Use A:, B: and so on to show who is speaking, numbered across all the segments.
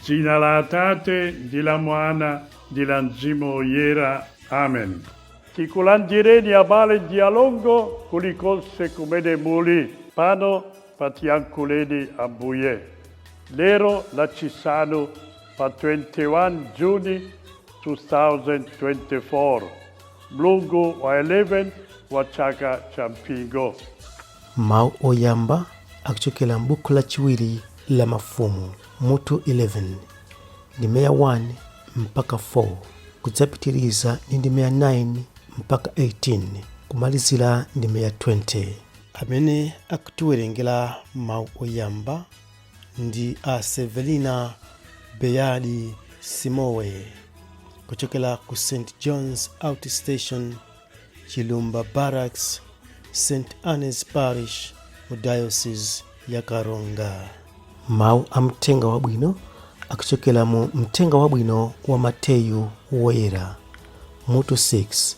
A: Dzina la Atate ndi la Mwana ndi la Mzimu Woyera. Amen. Tikulandireni abale ndi alongo kulikonse kumene muli pano pa Tiyankhuleni Ambuye. Lero Lachisanu pa 21 Juni 2024, mlungu wa 11 wa chaka cha mpingo.
B: Mawu oyamba akuchokera m'buku lachiwiri la Mafumu, mutu 11, ndime ya 1 mpaka 4, kudzapitiriza ndi ndime ya 9 mpaka 18, kumalizira ndime ya 20. Amene akutiwerengera mawu oyamba ndi a Sevelina Beyadi Simowe kuchokera ku St John's Outstation, Chilumba Barracks, St Anne's Parish mu Diocese ya Karonga. Mawu a Mthenga Wabwino akuchokera mu Mthenga Wabwino wa Mateyu Woyera, mutu 6,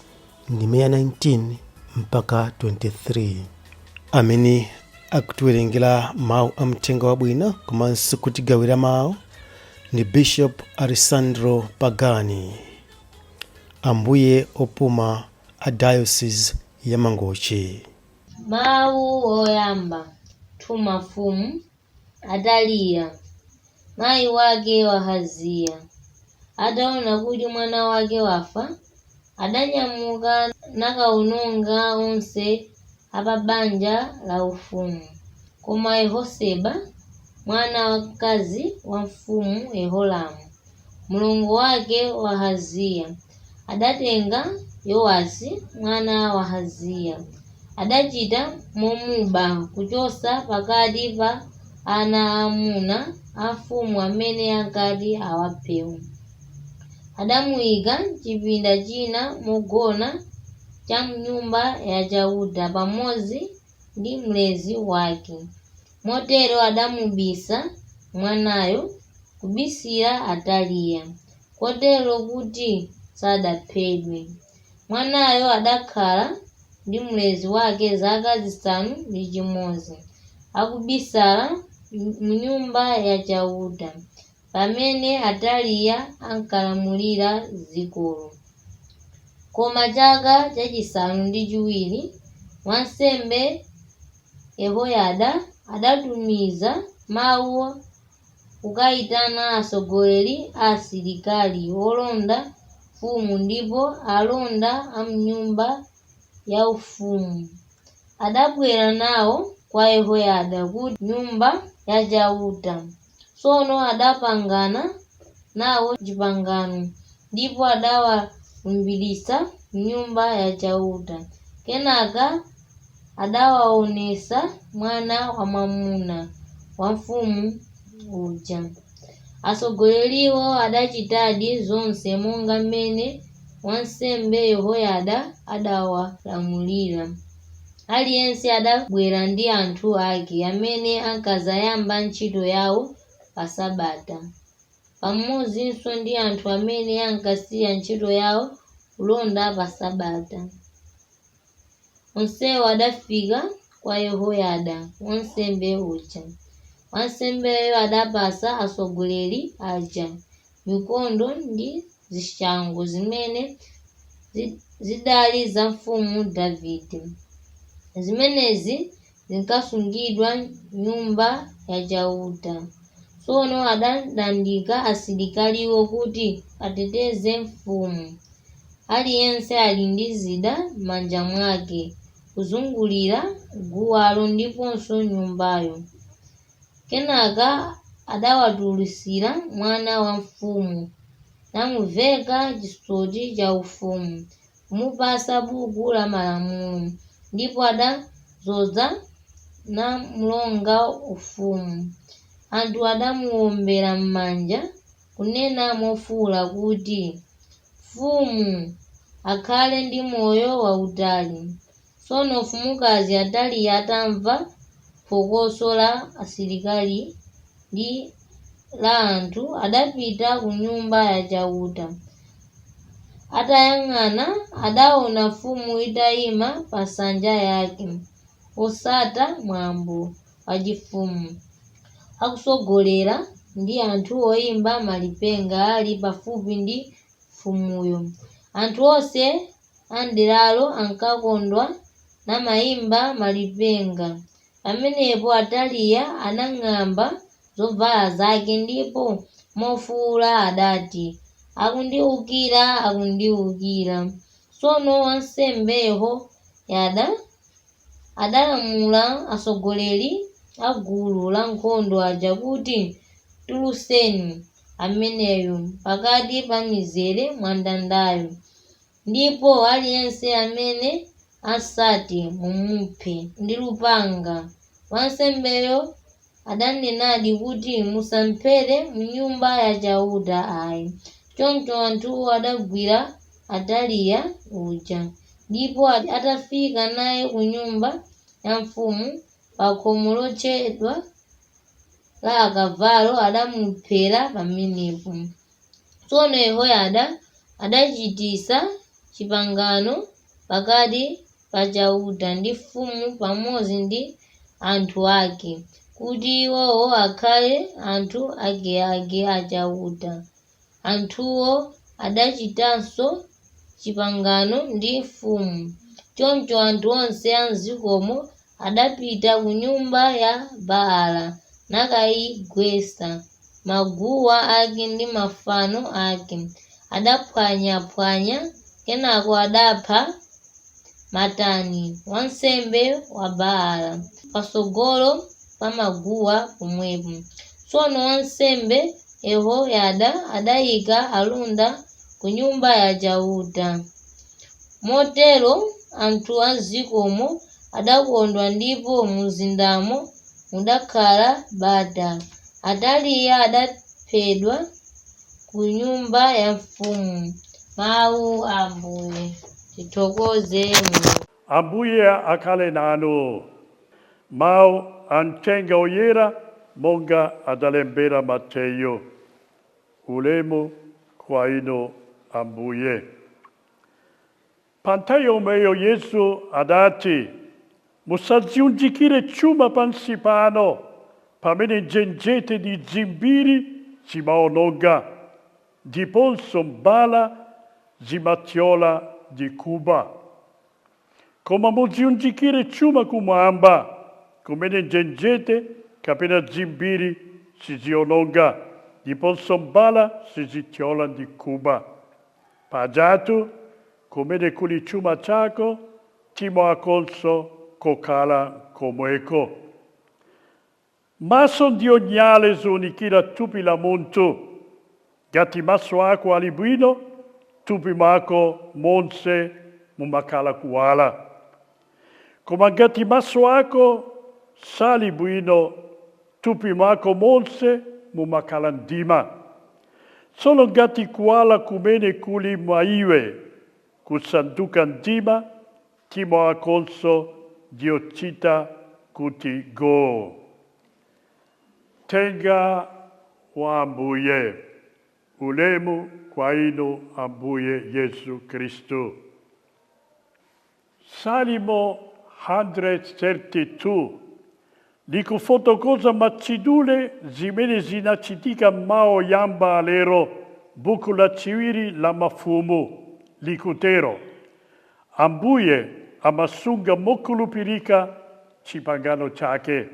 B: ndime ya 19 mpaka 23. Amene akutiwerengera mawu a Mthenga Wabwino komanso kutigawira mawu ndi Bishop Alessandro Pagani, Ambuye opuma a Diocese ya Mangochi.
C: Mawu oyamba 2 Mafumu, Ataliya, mayi wake wa Ahaziya, ataona kuti mwana wake wafa, adanyamuka nakaononga onse a pa banja laufumu. Koma Yehoseba, mwana wamkazi wa mfumu Yehoramu, mlongo wake wa Ahaziya, adatenga Yowasi mwana wa Ahaziya, adachita momuba kuchotsa pakati pa ana aamuna a mfumu amene ankati awaphewo. Adamuika m'chipinda china mogona cha m'Nyumba ya Chauta pamodzi ndi mlezi wake. Motero adamubisa mwanayo, kubisira Ataliya, kotero kuti sadaphedwe. Mwanayo adakhala ndi mlezi wake zaka 6, akubisala m'Nyumba ya Chauta, pamene Ataliya ankalamulira dzikolo. Koma chaka chachisanu ndi chiwiri, wansembe Yehoyada adatumiza mau kukaitana atsogoleri a asilikali olonda mfumu ndipo alonda a m'nyumba yaufumu. Adabwera nawo kwa Yehoyada ku Nyumba ya Chauta. Tsono adapangana nawo chipangano, ndipo adawalumbiritsa m'Nyumba ya Chauta. Kenaka adawaonetsa mwana wamwamuna wa mfumu uja. Atsogoleriwo adachitadi zonse monga m'mene wansembe Yehoyada adawalamulira. Aliyense adabwera ndi anthu ake amene ankadzayamba ntchito yao pa Sabata, pamodzinso ndi anthu amene ankasiya ntchito yao kulonda pa Sabata. Onsewo adafika kwa Yehoyada wansembe uja. Wansembeyo adapatsa atsogoleri aja mikondo ndi zishango zimene zidali za mfumu Davide. Zimenezi zinkasungidwa m'Nyumba ya Chauta. Tsono adandandika asilikaliwo kuti ateteze mfumu, aliyense ali ndi zida m'manja mwake, kuzungulira guwalo ndiponso Nyumbayo. Kenaka adawatulutsira mwana wa mfumu, namuveka chisoti chaufumu, kumupatsa buku la Malamulo, ndipo adamdzoza namlonga ufumu. Anthu adamuwombera m'manja, kunena mofuula kuti, Mfumu akhale ndi moyo wautali! Tsono mfumukazi Ataliya atamva phokoso la asilikali ndi la anthu, adapita ku Nyumba ya Chauta. Atayang'ana adaona mfumu itayima pa nsanja yake, osata mwambo wachifumu, akusogolera ndi anthu oyimba malipenga ali pafupi ndi mfumuyo. Anthu onse a m'deralo ankakondwa namayimba malipenga. Pamenepo Ataliya anang'amba zovala zake ndipo mofuwula adati, "Akundiwukira, akundiwukira!" Tsono wansembe Yehoyada adalamula atsogoleri a gulu lankhondo aja kuti, "Tulutseni ameneyu pakati pa mizere mwandandayo, ndipo aliyense amene asati mumuphe ndi lupanga." Wansembeyo adanenadi kuti, "Musamuphere m'nyumba ya Chauta ayi." Choncho anthuwo adagwira Ataliya uja, ndipo atafika naye ku nyumba ya mfumu, pa khomo lotchedwa la Akavalo, adamuphera pamenepo. Tsono Yehoyada adachititsa chipangano pakati pa Chauta ndi mfumu pamodzi ndi anthu ake, kuti iwowo akhale anthu akeake a Chauta. Anthuwo adachitanso chipangano ndi mfumu. Choncho anthu onse a m'dzikomo adapita ku nyumba ya Baala nakayigwetsa. Maguwa ake ndi mafano ake adaphwanyaphwanya. Kenako adapha Matani, wansembe wa Baala, patsogolo pa maguwa pomwepo. Tsono wansembe Yehoyada adayika alonda ku nyumba ya Chauta. Motero anthu a m'dzikomo adakondwa ndipo mumzindamo mudakhala bata. Ataliya adaphedwa ku nyumba ya mfumu. Mawu a Ambuye. Tithokoze Mulungu.
A: Ambuye akhale nanu. Mawu a Mthenga Oyera monga adalembera Mateyo. Ulemu kwa inu Ambuye. Pa nthawi yomweyo Yesu adati, "Musadziunjikire chuma pansi pano, pamene njenjete ndi dzimbiri zimaononga, ndiponso mbala zimathyola ndi kuba. Koma mudziunjikire chuma kumwamba, kumene njenjete kapena dzimbiri siziononga, ndiponso mbala sizithyola ndi kuba. Pajatu kumene kuli chuma chako, mtima wakonso kokhala komweko. Maso ndiyo nyale zounikira thupi la munthu. Ngati maso ako ali bwino, thupi mwako monse mumakhala kuwala. Koma ngati maso ako sali bwino, thupi mwako monse mumakhala mdima. Tsono ngati kuwala kumene kuli mwa iwe kusanduka mdima, mtima wakonso ndiochita kuti go." Mthenga wa Ambuye. Ulemu kwa inu Ambuye Yesu Khristu. Salimo 132 likufotokoza mwachidule zimene zinachitika m'mawu oyamba lero, buku lachiwiri la Mafumu. Likutero: Ambuye amasunga mokhulupirika chipangano chake.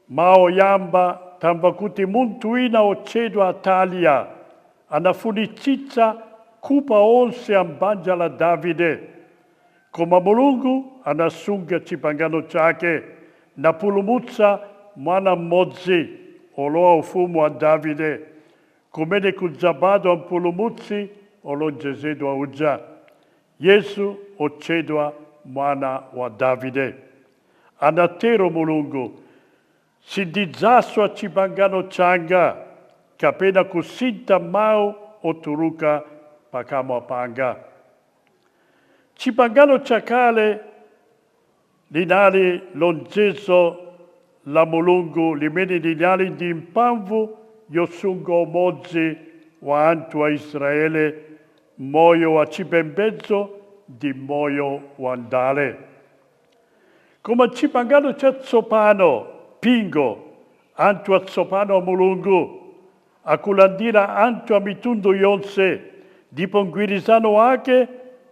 A: Mawu oyamba, tamva kuti munthu wina otchedwa Ataliya anafunitsitsa kupha onse a m'banja la Davide, koma Mulungu anasunga chipangano chake napulumutsa mwana mmodzi olowa ufumu wa Davide, kumene kudzabadwa mpulumutsi olonjezedwa uja, Yesu otchedwa mwana wa Davide. Anatero Mulungu: "Sindidzaswa chipangano changa kapena kusintha mawu otuluka pakamwa panga." Chipangano chakale linali lonjezo la Mulungu limene linali ndi mphamvu yosunga umodzi wa anthu a Israele. Moyo wa chipembedzo ndi moyo wa ndale. Koma chipangano chatsopano, mpingo, anthu atsopano a Mulungu, akulandira anthu a mitundu yonse, ndipo mgwirizano wake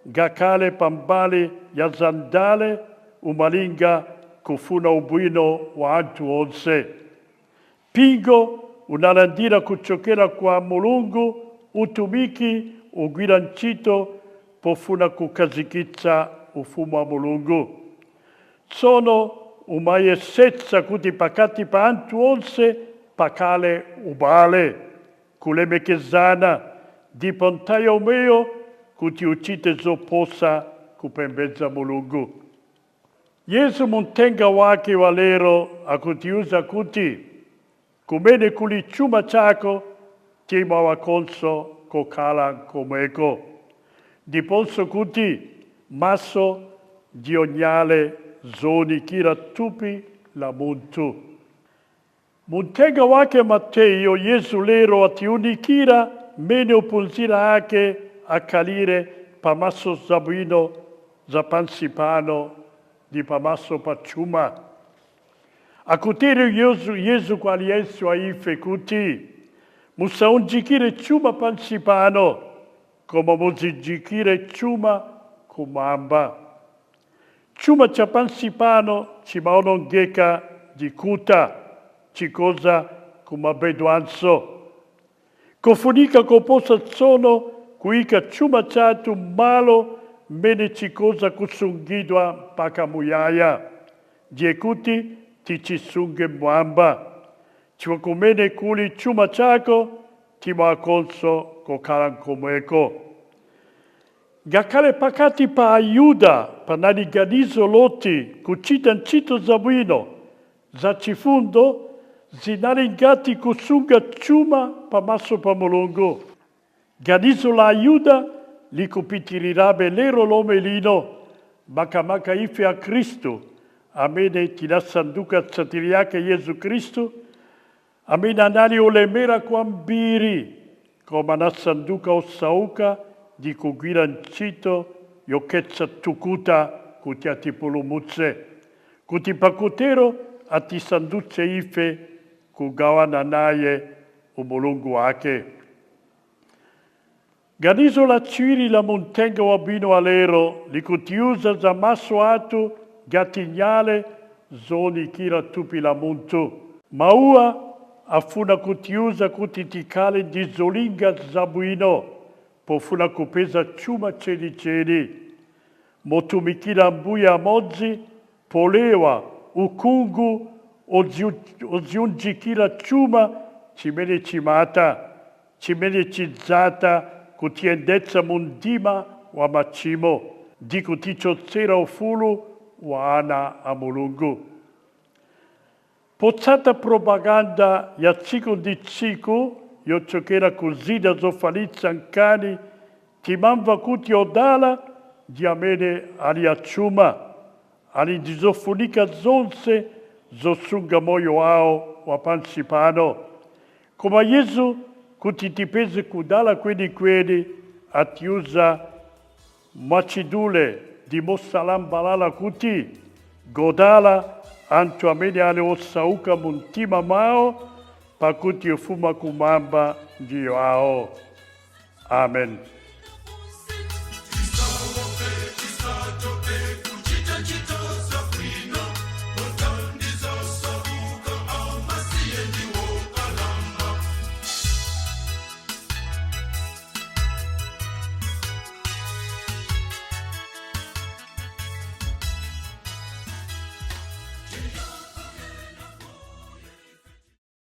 A: ngakhale pambali ya zandale umalinga kufuna ubwino wa anthu onse. Mpingo unalandira kuchokera kwa Mulungu utumiki ugwira ntchito pofuna kukhazikitsa ufumu wa Mulungu. Tsono umayesetsa kuti pakati pa anthu onse pakhale ubale, kulemekezana, ndipo nthawi yomweyo kuti uchite zoposa kupembedza Mulungu. Yesu muthenga wake wa lero akutiuza kuti kumene kuli chuma chako mtima wakonso kokhala komweko, ndiponso kuti maso ndiyo nyale zowunikira thupi la munthu. Muthenga wake Mateyo, Yesu lero atiunikira mmene ophunzira ake akhalire pamaso zabwino za pansi pano ndi pamaso pa chuma. Akutero Yesu kwa aliyense wa ife kuti musaunjikire chuma pansi pano, koma mudziunjikire chuma kumwamba. Chuma cha pansi pano chimaonongeka ndi kutha, chikhoza kumabedwanso. Kofunika koposa tsono kuyika chuma chathu m'malo mmene chikhoza kusungidwa mpaka muyaya, ndiye kuti tichisunge mwamba. Chifukwa kumene kuli chuma chako, mtima wakonso kokhala komweko. Ngakhale pakati pa Ayuda panali ganizo loti kuchita ntchito zabwino za chifundo zinali ngati kusunga chuma pamaso pa Mulungu. Ganizo la Ayuda likupitirirabe lero lomwe lino, makamaka ife akhristu amene tinasanduka atsatiri ake Yesu Khristu, amene anali olemera kwambiri koma anasanduka osauka ndi kugwira ntchito yokhetsa thukuta kuti atipulumutse, kuti pakutero atisandutse ife kugawana naye umulungu wake. Ganizo lachiwiri la muthenga wabwino wa lero likutiuza za maso athu ngati nyale zowunikira thupi la munthu. Mawuwa afuna kutiuza kuti tikhale ndi zolinga zabwino pofuna kupeza chuma chenicheni, motumikira Ambuye amodzi, polewa ukhungu odziunjikira chuma chimene chimatha, chimene chidzatha kutiyendetsa mu mdima wa machimo ndi kutichotsera ufulu wa ana a Mulungu. Potsata propaganda ya tsiku ndi tsiku yochokera ku zida zofalitsa nkhani, timamva kuti odala ndi amene ali achuma, ali ndi zofunika zonse zosunga moyo wawo wa pansi pano. Koma Yesu, kuti tipeze kudala kwenikweni, atiuza mwachidule ndi mosalambalala kuti godala anthu amene ali osauka mu mtima mwawo, pakuti ufumu wakumwamba ndiyo awo. Amen.